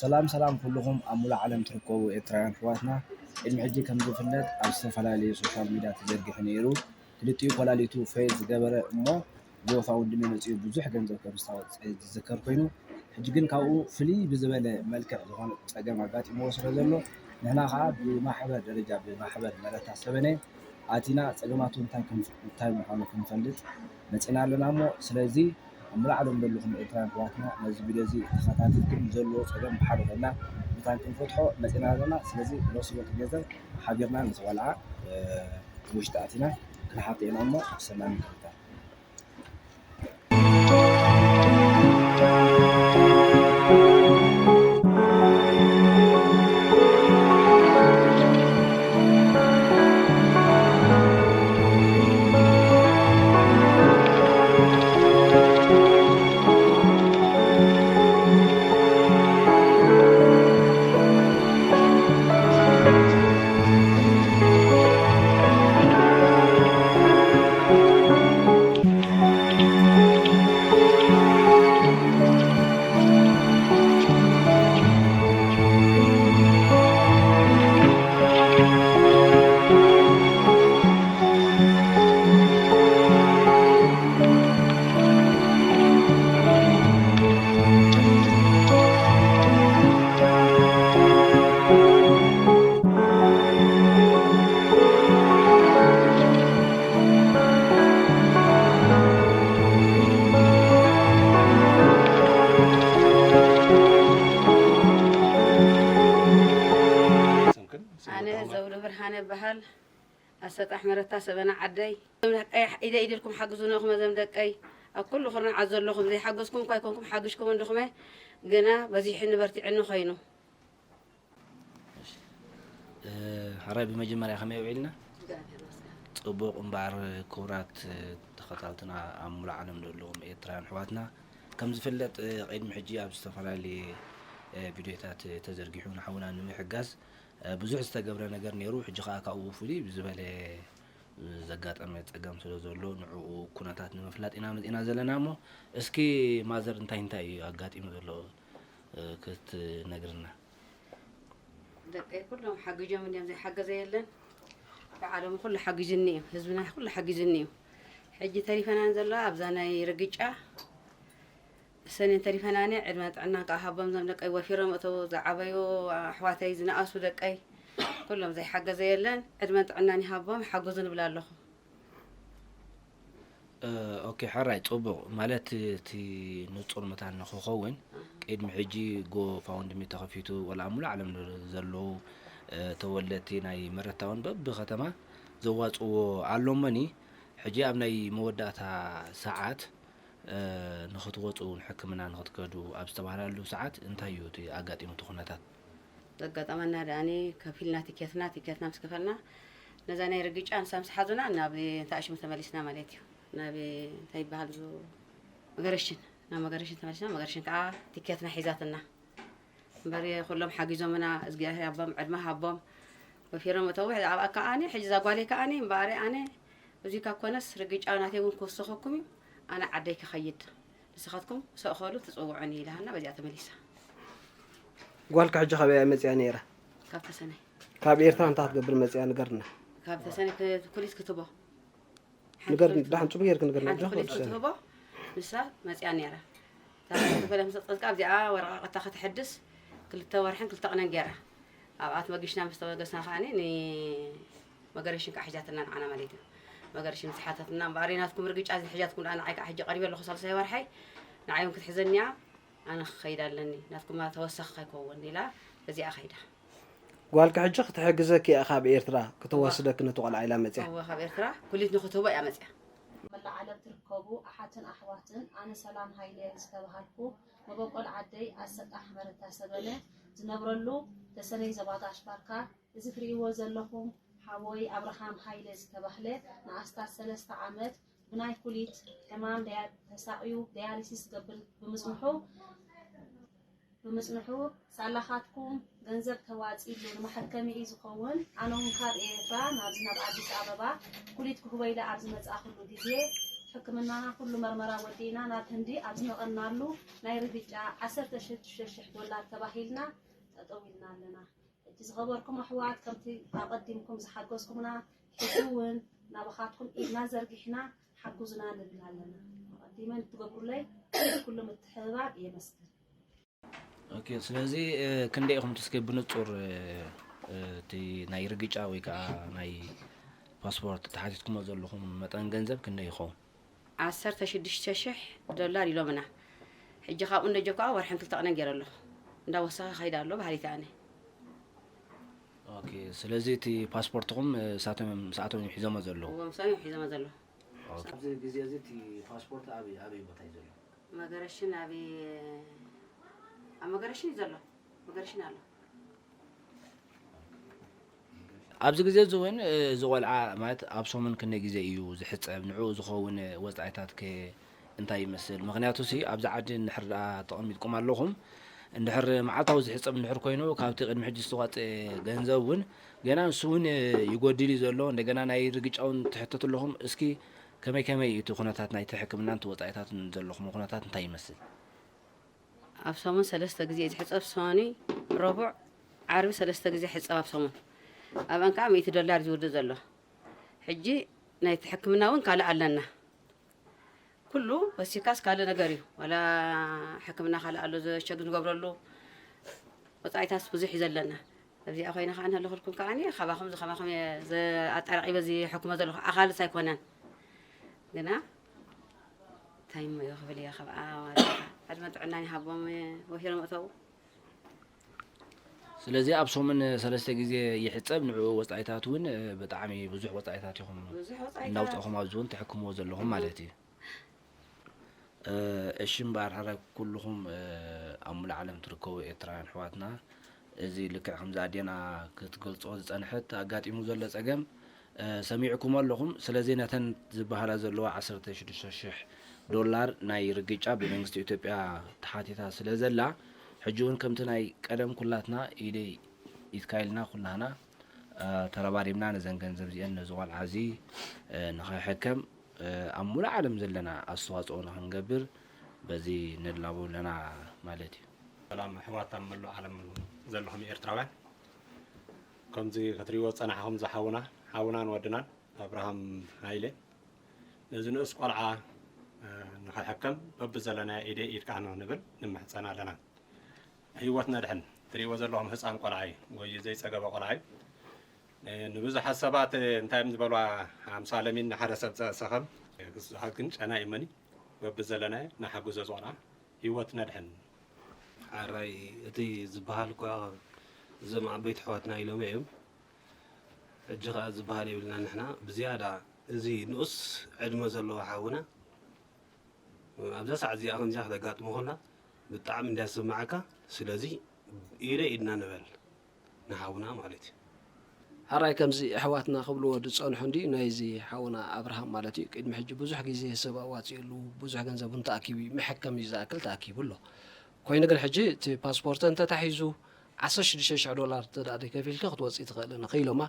ሰላም ሰላም ኩልኹም ኣብ ሙሉእ ዓለም ትርከቡ ኤርትራውያን ኣሕዋትና። ቅድሚ ሕጂ ከም ዝፍለጥ ኣብ ዝተፈላለዩ ሶሻል ሚድያ ተዘርጊሑ ነይሩ። ክልቲኡ ኮላሊቱ ፌል ዝገበረ እሞ ጎፋውንድሚ መፂኡ ብዙሕ ገንዘብ ከም ዝተወፀ ዝዝከር ኮይኑ፣ ሕጂ ግን ካብኡ ፍልይ ብዝበለ መልክዕ ዝኾነ ፀገም ኣጋጢምዎ ስለ ዘሎ፣ ንሕና ከዓ ብማሕበር ደረጃ ብማሕበር መረታ ሰበነ ኣቲና ፀገማቱ እንታይ ከም- እንታይ ምዃኑ ክንፈልጥ መፂና ኣለና እሞ፣ ስለዚ ኣብ ሙሉእ ዓለም ዘለኹም ኤርትራውያን ኣሕዋትና ነዚ ቪድዮ እዚ ተኸታቲልኩም ዘሎ ፀገም ብሓደ ኮይና መታን ክንፈትሖ መፂና ኣለና። ስለዚ ረሲቦ ገንዘብ ሓቢርና ነቲ ቆልዓ ውሽጢ ኣቲና ክንሓቶ ኢና እሞ ሰናይ ምክትታል። ኣነ ዘውዱ ብርሃነ እበሃል። ኣሰጣሕ መረታ ሰበና ዓደይ። ቀያሕ ኢደ ኢድልኩም ሓግዙ ነኹም ዘም ደቀይ። ኣብ ኩሉ ኩርናዓት ዘለኹም ዘይሓገዝኩም እኳ ኣይኮንኩም ሓግሽኩም እንድኹመ ግና በዚሕኒ በርቲዕኒ ኮይኑ። ሕራይ ብመጀመርያ ከመይ ውዒልና? ፅቡቕ እምበኣር ክቡራት ተኸታልትና ኣብ ሙሉእ ዓለም ዘለኹም ኤርትራውያን ኣሕዋትና ከም ዝፍለጥ ቅድሚ ሕጂ ኣብ ዝተፈላለየ ቪድዮታት ተዘርጊሑ ንሓውና ንምሕጋዝ ብዙሕ ዝተገብረ ነገር ነይሩ። ሕጂ ከዓ ካብኡ ፍልይ ብዝበለ ዘጋጠመ ፀገም ስለ ዘሎ ንዕኡ ኩነታት ንምፍላጥ ኢና መፂና ዘለና እሞ እስኪ ማዘር እንታይ እንታይ እዩ ኣጋጢሙ ዘሎ ክትነግርና? ደቀይ ኩሎም ሓጊዞም እንዲዮም ዘይሓገዘ የለን። ብዓለም ኩሉ ሓጊዙኒ እዩ ህዝብና ኩሉ ሓጊዙኒ እዩ። ሕጂ ተሪፈናን ዘሎ ኣብዛ ናይ ርግጫ ሰኔን ተሪፈናኒ ዕድመን ጥዕናን ከዓ ሃቦም ዞም ደቀይ ወፊሮም እተው ዝዓበዩ ኣሕዋተይ ዝነኣሱ ደቀይ ኩሎም ዘይሓገዘ የለን። ዕድመን ጥዕናን ይሃቦም ሓግዙ ንብል ኣለኹ። ኦኬ ሕራይ ፅቡቕ ማለት እቲ ንፁር መታን ንክኸውን ቅድሚ ሕጂ ጎ ፋውንድሚ ተኸፊቱ ወላ ኣብ ሙሉእ ዓለም ዘለዉ ተወለድቲ ናይ መረታ እውን በብከተማ ዘዋፅዎ ኣሎ እሞኒ ሕጂ ኣብ ናይ መወዳእታ ሰዓት ንክትወፁ ንሕክምና ንክትከዱ ኣብ ዝተባህላሉ ሰዓት እንታይ እዩ እቲ ኣጋጢሙ እቲ ኩነታት? ዘጋጠመና ደኣኒ ከፊልና ቲኬትና ቲኬትና ምስ ከፈልና ነዛ ናይ ርግጫ ንሳ ምስ ሓዙና ናብ እንታይ ሽሙ ተመሊስና ማለት እዩ ናብ እንታይ ይበሃል ዙ መገረሽን ናብ መገረሽን ተመሊስና መገረሽን ከዓ ቲኬትና ሒዛትና እምበር ኩሎም ሓጊዞምና እግዚኣብሔር ኣቦም ዕድመ ሃቦም ወፊሮም እተው ኣብኣ ከዓኒ ሕጂ ዛጓሌ ከዓኒ እምበኣሪ ኣነ እዚ ካብ ኮነስ ርግጫ ናተይ እውን ክውስኸኩም እዩ ኣነ ዓደይ ክኸይድ ንስኻትኩም ሰእኸሉ ትፅውዑኒ ኢላሃና በዚኣ ተመሊሳ ጓልካ ሕጂ ካበይ እያ መፅያ ነይራ? ካብ ተሰነይ ካብ ኤርትራ እንታይ ክትገብር መፅያ ንገርና። ካብ ተሰነይ ኩሊት ክትቦ ንገር ዳሕን ፅቡቅ ጌርክ ንገርና ሓንቲ ጆ ኩሊት ክትቦ ንሳ መፅያ ነይራ። እታ ክፈለ ምስ ኣፅነትካ ኣብዚኣ ወረቃቅታ ከተሕድስ ክልተ ወርሕን ክልተ ቅነን ገይራ ኣብኣ ተበጊሽና ምስ ተበገስና ከዓኒ ንመገረሽን ከዓ ሒዛትና ንዓና ማለት እዩ። መገርሽን ዝሓተትና እምበኣር ናትኩም ርግጫ እዚ ሕጃትኩም ደኣ ንዓይ ከዓ ሕጂ ቀሪበ ኣለኹ ሳልሳይ ወርሐይ ንዓይ እውን ክትሕዘኒ እያ ኣነ ክኸይድ ኣለኒ ናትኩም ተወሳኺ ከይከውን ኢላ በዚኣ ከይዳ። ጓልኪ ሕጂ ክትሕግዘኪ እያ ካብ ኤርትራ ክትወስደኪ ነቲ ቆልዓ ኢላ መፅያ። እወ ካብ ኤርትራ ኩሊት ንክትህቦ እያ መፅያ። መላእ ዓለም ትርከቡ ኣሓትን ኣሕዋትን ኣነ ሰላም ሃይለ ዝተባሃልኩ መበቆል ዓደይ ኣሰጣሕ መረታ ሰበነ ዝነብረሉ ተሰነይ ዘባጣሽ ባርካ እዚ ትርእይዎ ዘለኹም ሓወይ ኣብርሃም ሃይለ ዝተባህለ ንኣስታት ሰለስተ ዓመት ብናይ ኩሊት ሕማም ተሳቕዩ ዳያሊሲስ ዝገብር ብምጽንሑ ብምጽንሑ ሳላኻትኩም ገንዘብ ተዋጺሉ ንመሐከሚኡ ዝኸውን ኣነ እውን ካብ ኤርትራ ናብዚ ናብ ኣዲስ ኣበባ ኩሊት ክህቦ ኢለ ኣብ ዝመጻእኩሉ ግዜ ሕክምናና ኩሉ መርመራ ወዲእና ናብ ህንዲ ኣብ ዝነቐናሉ ናይ ርግጫ ዓሰርተ ሽዱሽተ ሽሕ ዶላር ተባሂልና ጠጠው ኢልና ኣለና። ሕጂ ዝኸበርኩም ኣሕዋት ከምቲ ኣቐዲምኩም ዝሓገዝኩምና ሕጂ እውን ናባኻትኩም ኢድና ዘርጊሕና ሓግዙና ንብል ኣለና። ኣቐዲመ ንትገብሩለይ ኩሉ ምትሕብባር የመስግን። ኦኬ ስለዚ ክንደይ ኢኹም እስኪ ብንጹር እቲ ናይ ርግጫ ወይ ከዓ ናይ ፓስፖርት ተሓቲትኩሞ ዘለኹም መጠን ገንዘብ ክንደይ ይኸውን? ዓሰርተ ሽዱሽተ ሽሕ ዶላር ኢሎምና። ሕጂ ካብኡ እንደጀኳ ወርሕን ክልተ ቀነን ገይረ ኣለኹ። እንዳወሰኸ ከይድ ኣሎ ባህሊት ኣነ። ኦኬ ስለዚ እቲ ፓስፖርትኹም እሳቶም እዮም ሒዞሞ ዘለዉ። እዎም እሳቶም እዮም ሒዞሞ ዘለዉ። ኣብዚ ግዜ እዚ እቲ ፓስፖርት ኣበይ ኣበይ ቦታ እዩ ዘሎ? መገረሽን ኣበይ ኣብ መገረሽን እዩ ዘሎ። መገረሽን ኣሎ። ኣብዚ ግዜ እዚ እውን እዚ ቆልዓ ማለት ኣብ ሰሙን ክንደይ ግዜ እዩ ዝሕፀብ? ንዕኡ ዝኸውን ወፃኢታት ከ እንታይ ይመስል? ምኽንያቱ ሲ ኣብዚ ዓዲ እንድሕር ደኣ ተቐሚጥኩም ኣለኹም እንድሕር መዓልታዊ ዝሕፀብ እንድሕር ኮይኑ ካብቲ ቅድሚ ሕጂ ዝተዋፀ ገንዘብ እውን ገና ንሱ እውን ይጎድል እዩ ዘሎ። እንደገና ናይ ርግጫ እውን ትሕተቱ ኣለኹም። እስኪ ከመይ ከመይ እዩ እቲ ኩነታት ናይቲ ሕክምናን እቲ ወፃኢታትን ዘለኹም ኩነታት እንታይ ይመስል? ኣብ ሰሙን ሰለስተ ግዜ እዩ ዝሕፀብ፣ ሰኑይ፣ ረቡዕ፣ ዓርቢ ሰለስተ ግዜ ይሕፀብ ኣብ ሰሙን። ኣብአን ከዓ ሚእቲ ዶላር እዩ ዝውድእ ዘሎ። ሕጂ ናይቲ ሕክምና እውን ካልእ ኣለና። ኩሉ ወሲካስ ካልእ ነገር እዩ። ዋላ ሕክምና ካልእ ኣሎ ዘሸግ ንገብረሉ ወፃኢታስ ብዙሕ እዩ ዘለና። ኣብዚኣ ኮይነ ከዓ እንህልኽልኩም ከዓ ካባኹም ዝኸማኹም ኣጣራቒበ ዝሕክሞ ዘለኹ ኣኻልስ ኣይኮነን ግና እንታይ እሞ እየ ክብል እየ ካብኣ ዕድመን ጥዕናን ይሃቦም ወሂሮም እተው። ስለዚ ኣብ ሰሙን ሰለስተ ግዜ ይሕፀብ ንዕኡ ወፃኢታት እውን ብጣዕሚ ብዙሕ ወፃኢታት ኢኹም ብዙሕ ወፃኢታት እናውፃእኹም ኣብዚ እውን ትሕክምዎ ዘለኹም ማለት እዩ። እሺ እምበኣር ሕራይ ኩልኹም ኣብ ሙሉእ ዓለም ትርከቡ ኤርትራውያን ኣሕዋትና እዚ ልክዕ ከምዚ ኣዴና ክትገልፆ ዝፀንሐት ኣጋጢሙ ዘሎ ፀገም ሰሚዕኩሞ ኣለኹም። ስለዚ ነተን ዝበሃላ ዘለዋ ዓሰርተ ሽዱሽተ ሽሕ ዶላር ናይ ርግጫ ብመንግስቲ ኢትዮጵያ ተሓቲታ ስለ ዘላ ሕጂ እውን ከምቲ ናይ ቀደም ኩላትና ኢደይ ኢድካ ኢልና ኩላህና ተረባሪብና ነዘን ገንዘብ እዚአን ነዚ ቆልዓ እዚ ንኸሕከም ኣብ ሙሉእ ዓለም ዘለና ኣስተዋፅኦ ንኽንገብር በዚ ንላቦ ኣለና ማለት እዩ። ሰላም ኣሕዋት ኣብ መላእ ዓለም ዘለኹም ኤርትራውያን፣ ከምዚ ክትሪእዎ ዝጸናሕኹም ዝሓውና ሓውናን ወድናን ኣብርሃም ሃይለ ነዚ ንኡስ ቆልዓ ንኽሕከም በብዘለናዮ ኢደይ ኢድካ ንብል ንምሕጸን ኣለና። ህይወት ነድሕን። ትሪእዎ ዘለኹም ህፃን ቆልዓ እዩ ወይ ዘይፀገበ ቆልዓ እዩ። ንብዙሓት ሰባት እንታይ እዮም ዝበልዋ ኣምሳለ ሚን ንሓደ ሰብ ዝሰኸም ብዙሓት ግን ጨና እዩ መኒ በብዘለናዮ ንሓግዞ እዚ ቆልዓ ህይወት ነድሕን። ሓራይ እቲ ዝበሃል እኳ እዞም ዓበይቲ ኣሕዋትና ኢሎም እዮም። ሕጂ ኸዓ ዝበሃል የብልና ንሕና ብዝያዳ እዚ ንኡስ ዕድመ ዘለዎ ሓውና ኣብዛ ሰዓት እዚኣ ከምዚኣ ክተጋጥሞ ከላ ብጣዕሚ እንድያ ዝስምዓካ። ስለዚ ኢደ ኢድና ንበል ንሓውና ማለት እዩ። ሕራይ ከምዚ ኣሕዋትና ክብልዎ ዝጸንሑ እንድዩ ናይዚ ሓውና ኣብርሃም ማለት እዩ። ቅድሚ ሕጂ ብዙሕ ግዜ ሰብ ኣዋጺኡሉ ብዙሕ ገንዘብ እውን ተኣኪቡ እዩ። መሐከሚ ዝኣክል ተኣኪቡ ኣሎ። ኮይኑ ግን ሕጂ እቲ ፓስፖርት እንተታሒዙ ዓሰርተ ሽዱሽተ ሽሕ ዶላር እንተ ደኣ ዘይከፊልካ ክትወጽእ ኣይትኽእልን ኢኻ ኢሎማ።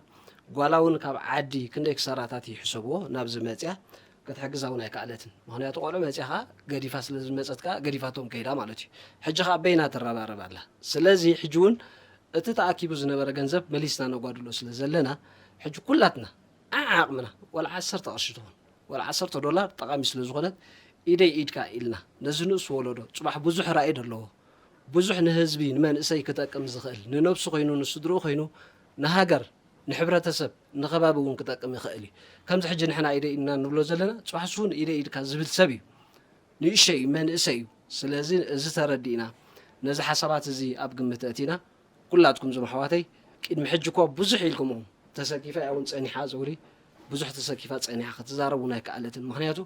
ጓላ እውን ካብ ዓዲ ክንደይ ክሳራታት እዩ ሕሰብዎ ናብዚ መጽያ ክትሕግዛ እውን ኣይከኣለትን። ምኽንያቱ ቆልዑ መጺኣ ኸኣ ገዲፋ ስለ ዝመጸት ከኣ ገዲፋቶም ከይዳ ማለት እዩ። ሕጂ ኸኣ በይና ትረባረብ ኣላ። ስለዚ ሕጂ እውን እቲ ተኣኪቡ ዝነበረ ገንዘብ መሊስና ነጓድሎ ስለ ዘለና ሕጂ ኩላትና ዓዓቕምና ዋላ ዓሰርተ ቅርሺ ትኹን ዋላ ዓሰርተ ዶላር ጠቓሚ ስለ ዝኾነት ኢደይ ኢድካ ኢልና ነዚ ንእስ ወለዶ ጽባሕ ብዙሕ ራኢ ዘለዎ ብዙሕ ንህዝቢ ንመንእሰይ ክጠቅም ዝኽእል ንነብሱ ኮይኑ ንስድርኡ ኮይኑ ንሃገር ንሕብረተሰብ ንኸባቢ እውን ክጠቅም ይኽእል እዩ። ከምዚ ሕጂ ንሕና ኢደ ኢድና ንብሎ ዘለና፣ ጽባሕ ንሱ እውን ኢደ ኢድካ ዝብል ሰብ እዩ። ንእሸይ እዩ፣ መንእሰይ እዩ። ስለዚ እዚ ተረዲእና፣ ነዚ ሓሳባት እዚ ኣብ ግምት ኣእቲና፣ ኩላትኩም ዞም ኣሕዋተይ፣ ቅድሚ ሕጂ እኮ ብዙሕ ኢልኩም፣ ተሰኪፋ እያ እውን ጸኒሓ፣ ዘውሪ ብዙሕ ተሰኪፋ ጸኒሓ፣ ክትዛረብ እውን ኣይከኣለትን። ምኽንያቱ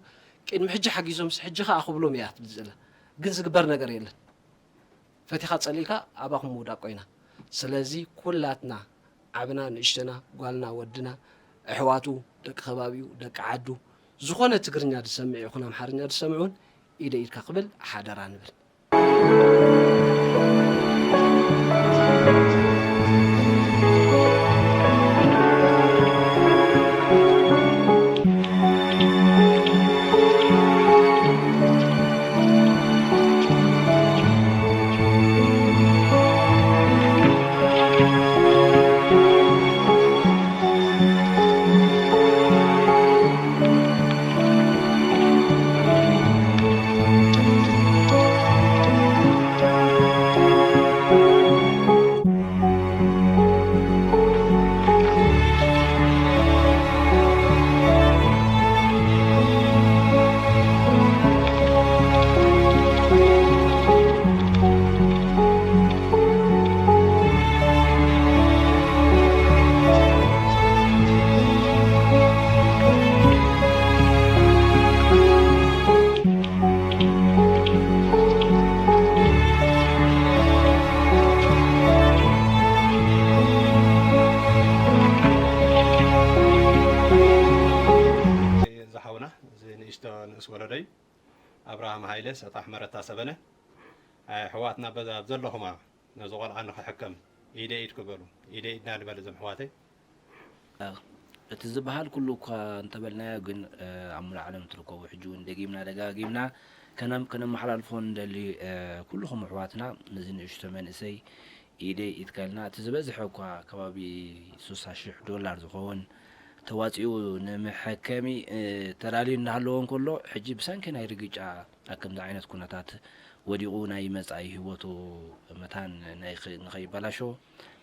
ቅድሚ ሕጂ ሓጊዞምስ ሕጂ ኸኣ ክብሎም እያ ትብል ዘላ። ግን ዝግበር ነገር የለን። ፈቲኻ ጸሊእካ ኣባኹም ምውዳቕ ኮይና። ስለዚ ኩላትና ዓብና ንእሽተና ጓልና ወድና ኣሕዋቱ ደቂ ከባቢኡ ደቂ ዓዱ ዝኾነ ትግርኛ ዝሰምዕ ይኹን ኣምሓርኛ ዝሰምዑን ኢደ ኢድካ ክብል ሓደራ ንብል። ዝሓውና እዚ ንእሽቶ ንእስ ወለዶይ ኣብርሃም ሃይለ ሰጣሕ መረታ ሰበነ ኣሕዋትና በዛ ኣብ ዘለኹማ ነዚ ቆልዓ ንኽሕከም ኢደ ኢድ ክበሉ ኢደ ኢድና ንበል እዞም ኣሕዋተይ። እቲ ዝበሃል ኩሉ እኳ እንተበልናዮ ግን ኣብ ሙሉእ ዓለም ትርከቡ ሕጂ እውን ደጊምና ደጋጊምና ከነም ከነመሓላልፎ እንደሊ ኩልኹም ኣሕዋትና ነዚ ንእሽቶ መንእሰይ ኢደይ ኢትካልና እቲ ዝበዝሐ እኳ ከባቢ ሱሳ ሽሕ ዶላር ዝኸውን ተዋፂኡ ንመሐከሚ ተዳልዩ እንዳሃለዎ እንከሎ ሕጂ ብሰንኪ ናይ ርግጫ ኣብ ከምዚ ዓይነት ኩነታት ወዲቑ ናይ መጻኢ ህይወቱ መታን ናይ ኸ- ንኸይበላሾ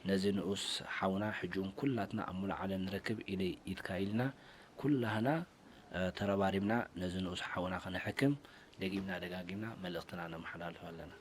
ነዚ ንኡስ ሓውና ሕጂ እውን ኩላትና ኣብ ሙሉእ ዓለም ንረክብ ኢደይ ኢድካ ኢልና ኩላህና ተረባሪብና ነዚ ንኡስ ሓውና ከነሕክም ደጊምና ደጋጊምና መልእኽትና ነመሓላልፍ ኣለና።